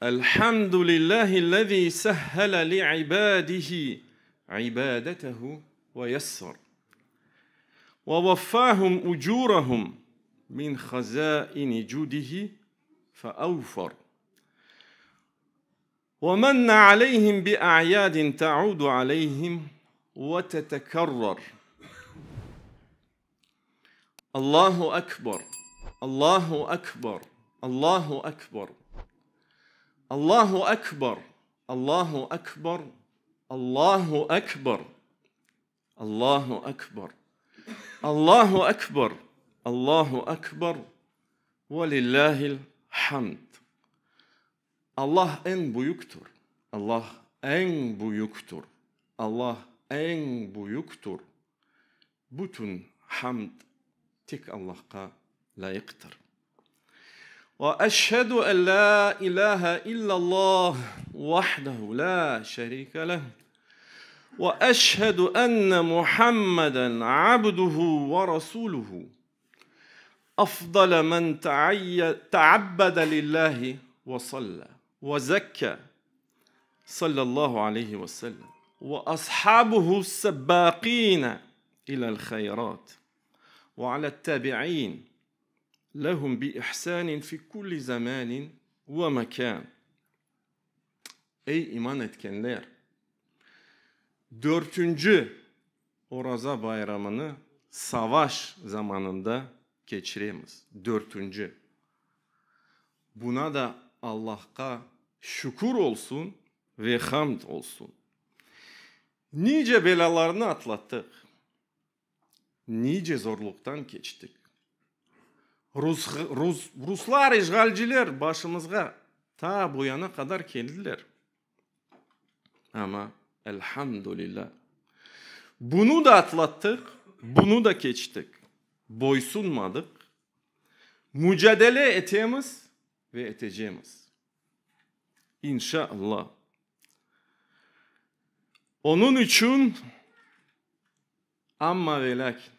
Elhamdülillahillezî sehhele li'ibâdihi ibâdetehu ve yessar ve veffâhum ucûrehum min hazâini cudihi fe evfer ve menne aleyhim bi a'yâdin te'udu aleyhim ve tetekerrer. Allahu ekber, Allahu ekber, Allahu ekber, Allahu ekber, Allahu ekber, Allahu ekber, Allahu ekber, Allahu ekber, Allahu ekber, ve lillahil hamd. Allah eñ büyüktir, Allah eñ büyüktir, Allah eñ büyüktir. Bütün hamd tek Allahqa lâyıqtır. Ve eşhedü en lâ ilâhe illallah vahdehu lâ şerîke leh ve eşhedü enne Muhammeden abduhu ve rasuluhu afdale men teabbede lillahi ve salla ve zekka sallallahu aleyhi ve sellem ve ashabuhu sebbâkîne ilel hayrat ve alet tabi'in lehum bi ihsanin fi kulli zamanin ve mekân. Ey iman etkenler! Dörtünci Oraza bayramını savaş zamanında keçiremiz. Dörtünci. Buna da Allahqa şükür olsun ve hamd olsun. Nice belâlarnı atlattıq, nice zorluqtan keçtik. Rus, rus, ruslar, işğalciler başımızğa ta bu yana qadar keldiler. Amma, elhamdülilâ, bunı da atlattıq, bunı da keçtik. Boysunmadıq, mücadele etemiz ve etecemiz. İnşa Allah. Onıñ içün, amma ve lâkin,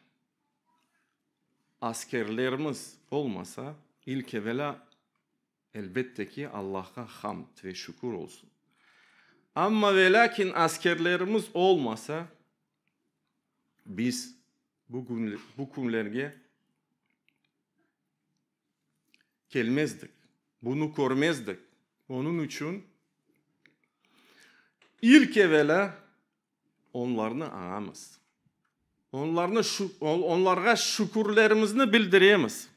askerlerimiz olmasa, ilk evelâ, elbette ki, Allahqa hamd ve şükür olsun. Amma ve lâkin askerlerimiz olmasa, biz bu künlerge kelmezdik, bunı körmezdik. Onıñ içün ilk evelâ onlarnı añamız, onlarnı onlarğa şükürlerimizni bildiremiz.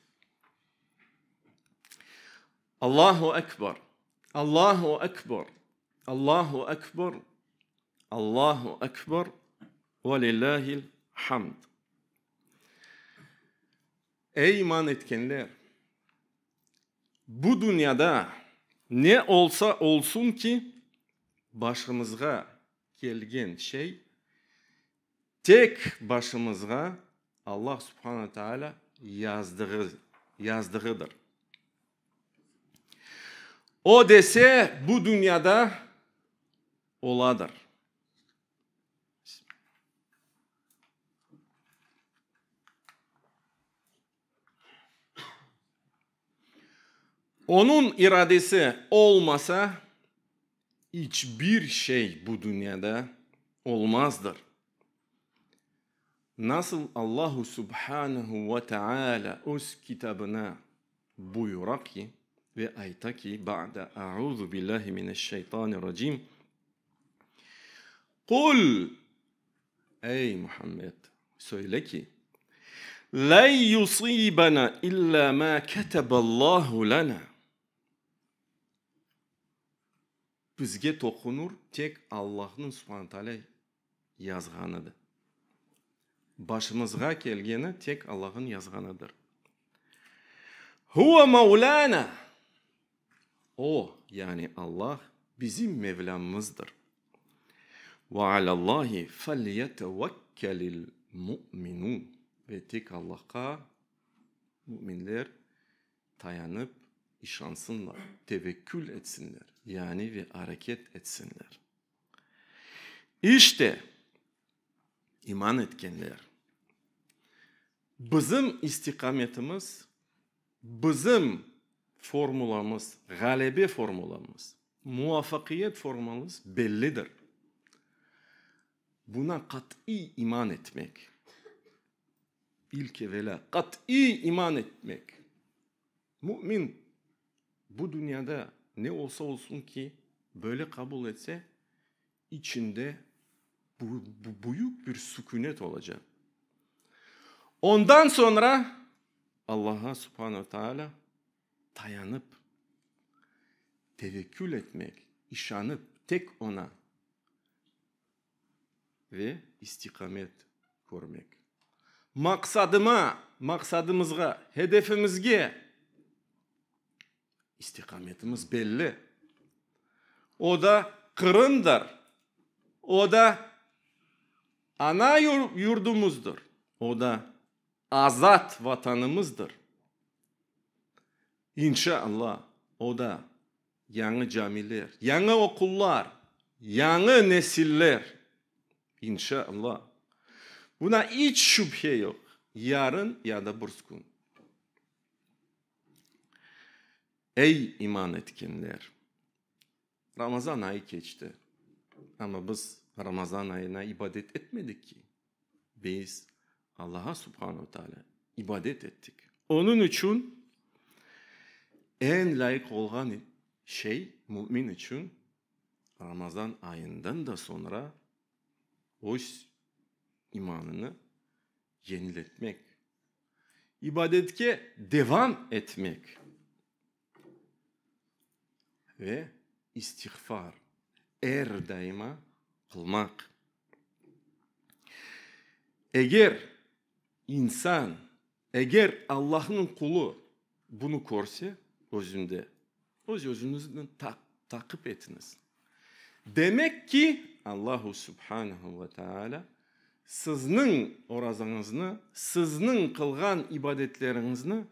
Allahu ekber, Allahu ekber, Allahu ekber, Allahu ekber, ve lillahil hamd. Ey iman etkenler! Bu dünyada ne olsa olsun ki, başımızğa kelgen şey tek başımızğa Allah subhana taalâ yazdığı, yazdığıdır. O dese, bu dünyada oladır. Onıñ iradesi olmasa, iç bir şey bu dünyada olmazdır. Nasıl Allahu subhanehu ve teala öz kitabına buyura ki ve ayta ki, ba'de a'uzu billahi mineşşeytanirracim, Qul, Ey Muhammed, söyle ki, Len yusibena illa ma keteballahu lena, Bizge toqunur tek Allahnıñ subhane teala yazğanıdır. Başımızğa kelgeni tek Allahnıñ yazğanıdır. Huve mevlana, O, yani Allah, bizim Mevlamızdır. Ve alallahi felyetevekkelil mu'minun. Ve tek Allahqa müminler tayanıp işansınlar, tevekkül etsinler, yani ve areket etsinler. İşte, iman etkenler, bizim istiqametimiz, bizim. Formulamız, ğalebe formulamız, muvafaqiyet formulamız bellidir. Buna qat'iy iman etmek. İlk evelâ qat'iy iman etmek. Mümin bu dünyada ne olsa olsun ki, böyle qabul etse, içinde büyük bir sükünet olacaq. Ondan soñra Allaha subhane taalâ tayanıp, tevekkül etmek, işanıp tek Oña ve istiqamet körmek. Maqsadıma, maqsadımızğa, hedefimizge İstiqametimiz belli. O da Qırımdır. O da ana yurdumızdır. O da azat Vatanımızdır. İnşa-Allah, o da yañı camiler, yañı oqullar, yañı nesiller. İnşa-Allah. Buna iç şübhe yoq, yarın ya da birskün. Ey, iman etkenler! Ramazan ayı keçti, amma biz Ramazan ayına ibadet etmedik ki. Biz Allaha subhanu taalâ ibadet ettik. Onıñ içün eñ lâyıq olğan şey mümin içün Ramazan ayından da soñra öz imanını yeniletmek, ibadetke devam etmek ve istiğfar er daima qılmaq. Eger insan, eger Allahnıñ qulu bunı körse özünde, öz-özüñizni taqip etiñiz. Demek ki, Allahu subhanehu ve taalâ sizniñ orazañıznı, sizniñ qılğan ibadetleriñizni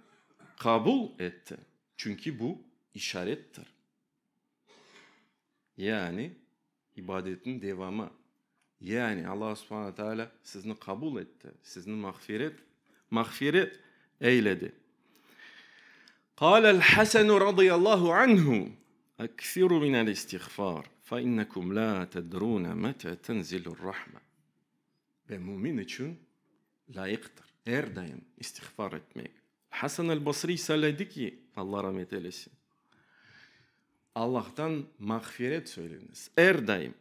qabul etti, çünki bu işarettir. Yani, ibadetniñ devamı. Yani, Allahu subhanehu ve taalâ sizni qabul etti, sizni mağfiret, mağfiret eyledi. Qâlel Hasenu radıyallahu anhu, Eksiru minel istiğfar, fe innekum lâ tedrûne mete tenzilur rahme. Ve mümin içün lâyıqtır er daim istiğfar etmek. Hasan el-Basriy söyledi ki, Alla rahmet eylesin, Allahtan mağfiret söyleñiz er daim.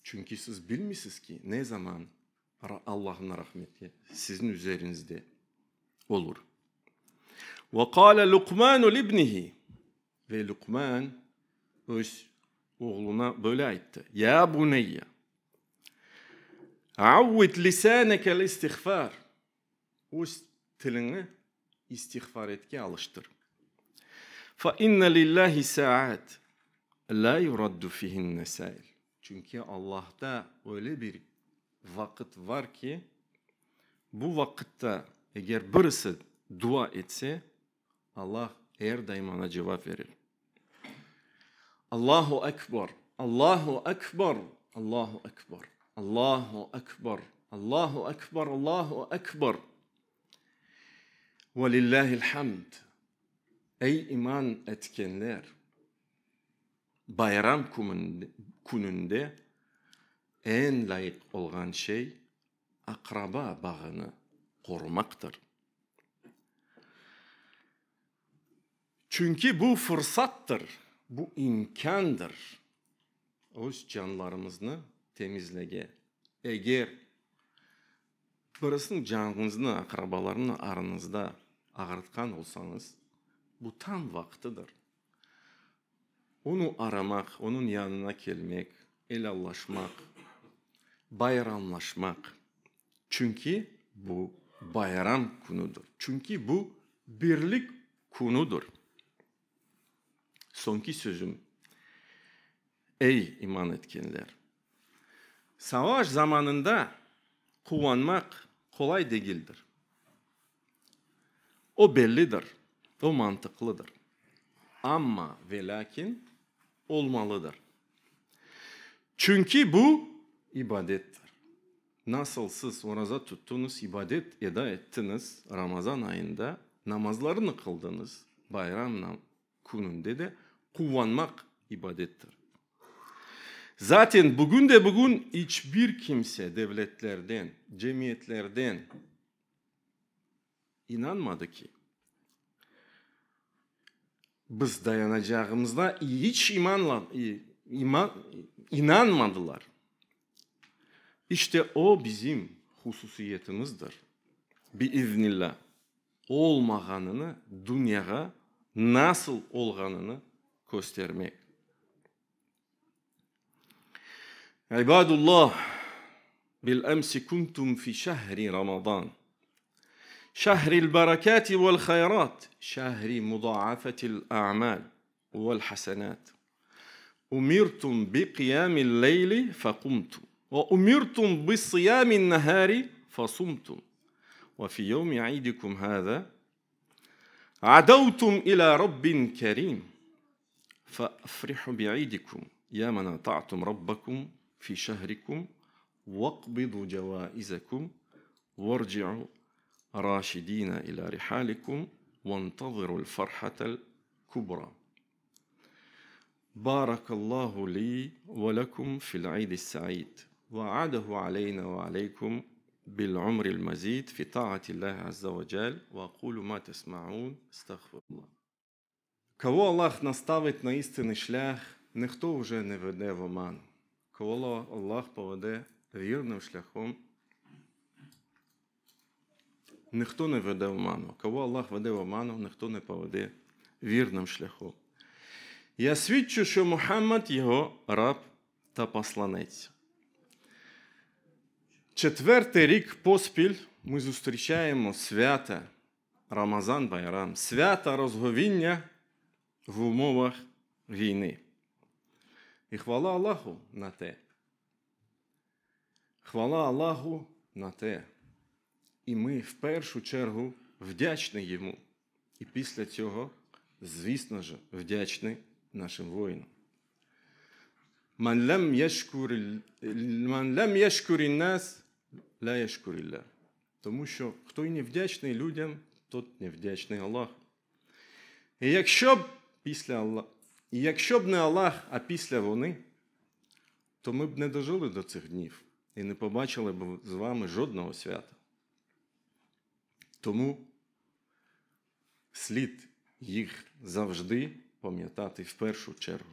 Çünki siz bilmeysiz ki, ne zaman Allahnıñ rahmeti siziñ üzeriñizde olur. Ve qâle Luqmanu libnihi, Ve Luqman öz oğluna böyle ayttı, Ya buneyye, avvid lisânekel istiğfar, Öz tiliñni istiğfaretke alıştır. Fe inne lillahi saat lâ yuraddu fihinne sâil. Çünki Allahta öyle bir vaqıt var ki, bu vaqıtta eger birisi dua etse, Allah er daim oña cevap verir. Allahu ekber, Allahu ekber, Allahu ekber, Allahu ekber, Allahu ekber, Allahu ekber. Ve lillahil hamd. Ey iman etkenler! Bayram kününde eñ lâyıq olğan şey aqraba bağını qorumaqtır. Çünki bu fırsattır, bu imkândır öz canlarımıznı temizlege. Eger birisiniñ canıñıznı, aqrabalarnı arıñızda ağırtqan olsañız, bu tam vaqtıdır. Onı aramaq, onıñ yanına kelmek, elâllaşmaq, bayramlaşmaq. Çünki bu bayram künüdir. Çünki bu birlik künüdir. Soñki sözüm, ey iman etkenler! Savaş zamanında quvanmaq qolay degildir. O bellidir, o mantıqlıdır. Amma ve lâkin olmalıdır. Çünki bu ibadettir. Nasıl siz oraza tuttuñız, ibadet eda ettiñiz Ramazan ayında. Namazlarını qıldıñız, bayram kününde de quvanmaq ibadettir. Zaten bugün de bugün iç bir kimse devletlerden, cemiyetlerden inanmadı ki, biz dayanacağımızğa iç inanmadılar. İşte o bizim hususiyetimizdir, biiznillah, olmağanını dünyağa nasıl olğanını köstermek. İbadullah, bil-emsi kuntum fi şehri Ramazan, şehril berekati vel hayrat, şehri mudaafetil a'mal vel hasenat. Umirtum bi qiyamil leyli fequmtum ve umirtum bi siyamin nehari fesumtum ve fi yevmi idikum hâzâ adavtum ilâ Rabbin kerîm feafrihu bi'idikum ya men ata'tum Rabbakum fi şehrikum veqbidu cevaizekum verci'u raşidîne ilâ rihâlikum ventazirul ferhatel kubra. Barakallahu li ve lekum fil idis said ve a'adehu aleyna ve aleykum bil umril mezid fi ta'atillahi azze ve cel ve aqulu ma tesma'un estağfirullah. Кого Аллах наставить на істинний шлях, ніхто вже не веде в оману. Кого Аллах поведе вірним шляхом, ніхто не веде в оману. Кого Аллах веде в оману, ніхто не поведе вірним шляхом. Я свідчу, що Мухаммад його раб та посланець. Четвертий рік поспіль ми зустрічаємо свята Рамазан Байрам, свята розговіння в умовах війни. І хвала Аллаху на те. Хвала Аллаху на те. І ми в першу чергу вдячні йому. І після цього, звісно ж, вдячні нашим воїнам. Ман лам яшкурі нас, ла яшкурі ля. Тому що хто й не вдячний людям, тот не вдячний Аллаху. І якщо б після Аллах, і якщо б не Аллах, а після вони, то ми б не дожили до цих днів і не побачили б з вами жодного свята. Тому слід їх завжди пам'ятати в першу чергу.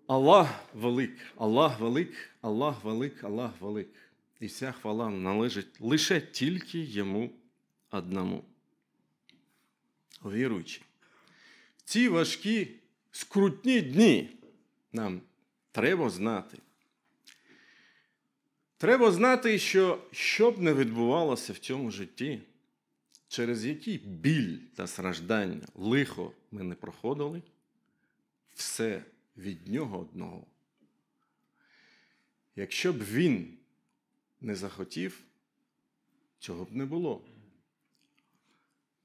Аллах велик, Аллах велик, Аллах велик, Аллах велик. І вся хвала належить лише тільки йому одному. Віруючі, в ці важкі, скрутні дні нам треба знати. Треба знати, що що б не відбувалося в цьому житті, через який біль та страждання, лихо ми не проходили, все від нього одного. Якщо б він не захотів, цього б не було.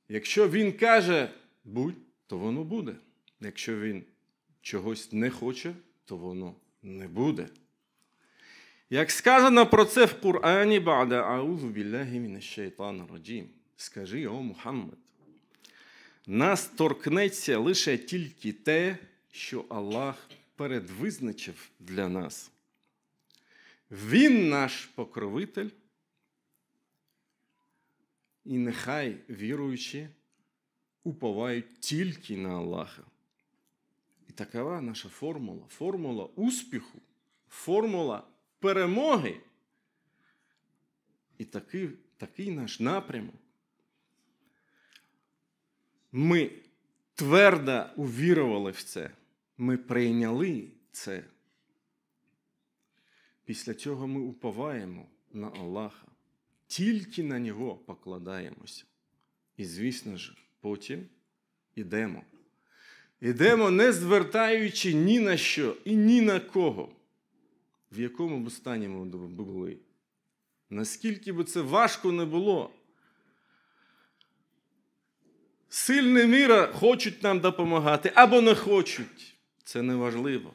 Якщо він каже «будь», то воно буде. Якщо він чогось не хоче, то воно не буде. Як сказано про це в Корані, «Ба'да аузу білляхі мінаш шайтанir раджім». Скажи, о Мухаммад, нас торкнеться лише тільки те, що Аллах передвизначив для нас. Він наш покровитель, і нехай віруючі уповають тільки на Аллаха. І такова наша формула, формула успіху, формула перемоги. І такий наш напрямок. Ми твердо увірували в це, ми прийняли це. Після цього ми уповаємо на Аллаха, тільки на Нього покладаємося. І, звісно ж, потім ідемо. Ідемо, не звертаючи ні на що і ні на кого, в якому б стані ми були. Наскільки б це важко не було. Сильні міра хочуть нам допомагати або не хочуть. Це не важливо.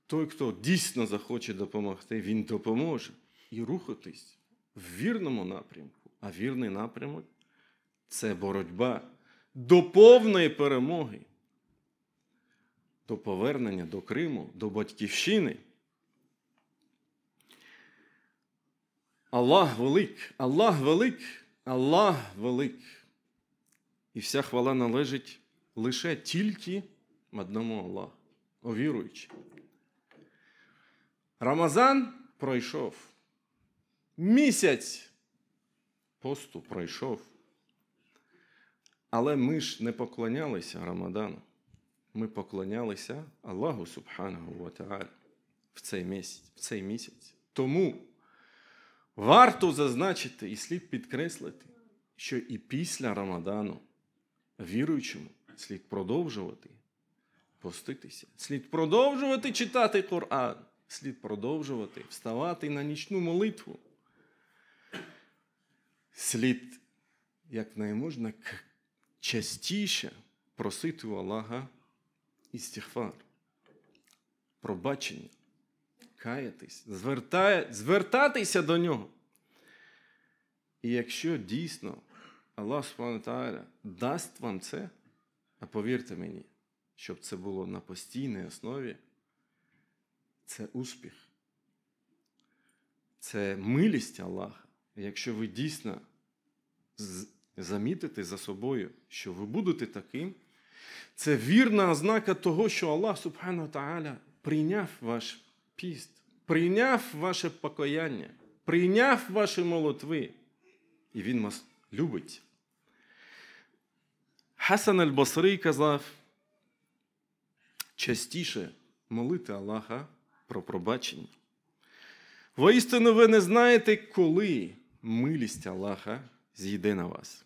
Той, хто дійсно захоче допомогти, він допоможе. І рухатись. в вірному напрямку. А вірний напрямок це боротьба до повної перемоги, до повернення до Криму, до Батьківщини. Аллах велик, Аллах велик, Аллах велик. І вся хвала належить лише тільки одному Аллаху, о віруючі. Рамазан пройшов. Місяць посту пройшов. Але ми ж не поклонялися Рамадану. Ми поклонялися Аллаху Субханаху ва Тааля в цей місяць, в цей місяць. Тому варто зазначити і слід підкреслити, що і після Рамадану віруючому слід продовжувати поститися, слід продовжувати читати Коран, слід продовжувати вставати на нічну молитву. Слід, як найможна, частіше просити у Аллаха істігфар, пробачення, каятись, звертатися до нього. І якщо дійсно Аллах Субхану Тааля дасть вам це, а повірте мені, щоб це було на постійній основі, це успіх. Це милість Аллаха. Якщо ви дійсно замітите за собою, що ви будете таким, це вірна ознака того, що Аллах Субхану Тааля прийняв ваш піст, прийняв ваше покаяння, прийняв ваші молитви. І Він вас любить. Хасан аль-Басрі казав, частіше молити Аллаха про пробачення. Воістину ви не знаєте, коли милість Аллаха зійде на вас.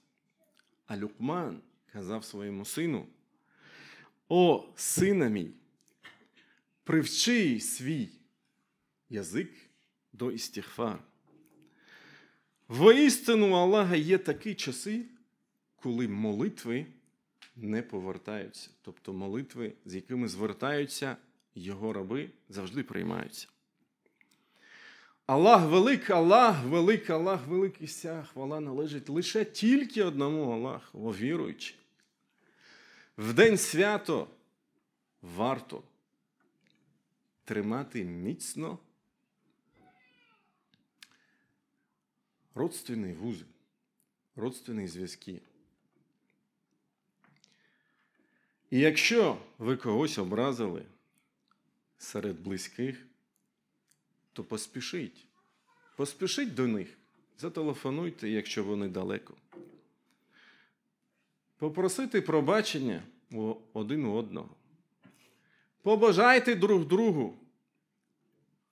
А Люкман казав своєму сину, о, сина мій, привчи свій язик до істігфар. Воістину у Аллаха є такі часи, коли молитви не повертаються. Тобто молитви, з якими звертаються його раби, завжди приймаються. Аллах велик, Аллах велик, Аллах велик, і вся хвала належить лише тільки одному Аллаху, о віруючі. В день свято варто тримати міцно родственні вузи, родственні зв'язки. І якщо ви когось образили серед близьких, то поспішіть. Поспішіть до них. Зателефонуйте, якщо вони далеко. Попросити пробачення один у одного. Побажайте друг другу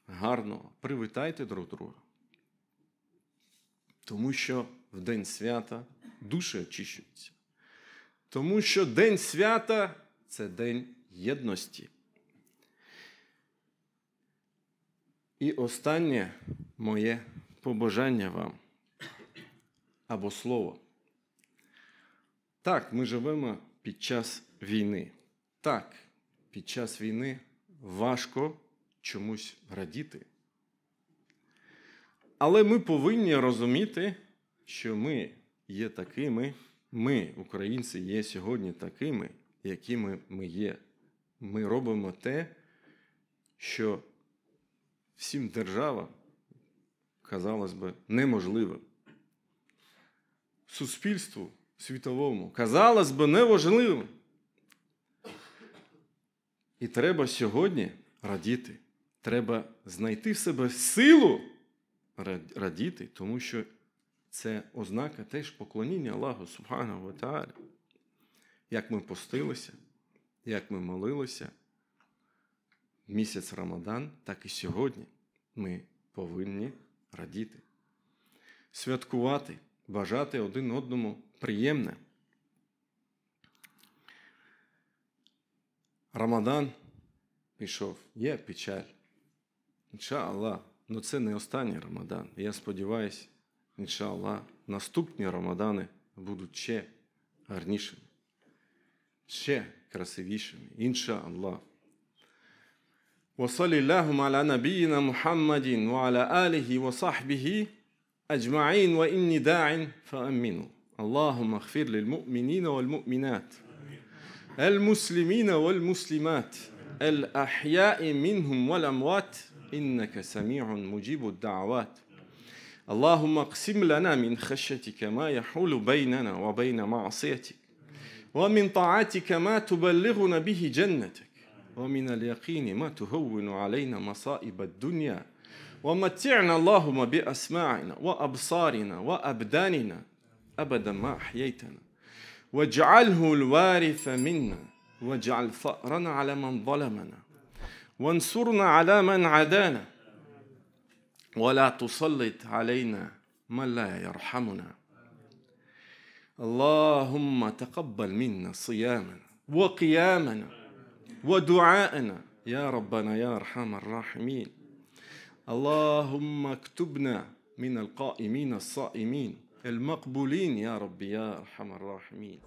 гарного. Привітайте друг друга. Тому що в день свята душі очищуються. Тому що день свята – це день єдності. І останнє моє побажання вам або слово. Так, ми живемо під час війни. Так, під час війни важко чомусь радіти. Але ми повинні розуміти, що ми є такими, ми, українці, є сьогодні такими, якими ми є. Ми робимо те, що всім державам, казалось би, неможливим. Суспільству світовому, казалось би, неможливим. І треба сьогодні радіти. Треба знайти в себе силу радіти, тому що це ознака теж поклоніння Аллаху Субхану ва Тааля. Як ми постилися, як ми молилися місяць Рамадан, так і сьогодні ми повинні радіти, святкувати, бажати один одному приємне. Рамадан пішов, є печаль. Іншаллах, но це не останній Рамадан. Я сподіваюся, іншаллах, наступні Рамадани будуть ще гарнішими, ще красивішими. Іншаллах. وصلى اللهم على نبينا محمد وعلى آله وصحبه. Ecmaîn ve inni dâ'in feamminu. Allahümme ğfir lil mu'minine vel mu'minat. El muslimine vel muslimat. El ahyâi minhum vel emvât. İnneke semi'un mucibud da'avat. Allahümme qsim lena min haşyetike ma yahulu beynena ve beyne ma'siyetik. Ve min ta'atike ma tubelliğuna bihi cennetek. Ve minel yaqini ma tuhevvinu aleyna masaibed dunya. Ve metti'na Allahümme bi esma'ina ve absarina ve abdanina ebeden ma ahyeytena. Vec'alhu'l varise minna. Vec'al sa'rana ala men zalemena. Vensurna ala men adana. Ve la tusallit aleyna men la yerhamuna. Allahümme teqabbel minna siyamena ve qiyamena ve duaena ya Rabbena ya erhamer rahimin. Allahümme ektubna minel qaimine saimin el maqbulin ya Rabbi ya erhamer rahimin.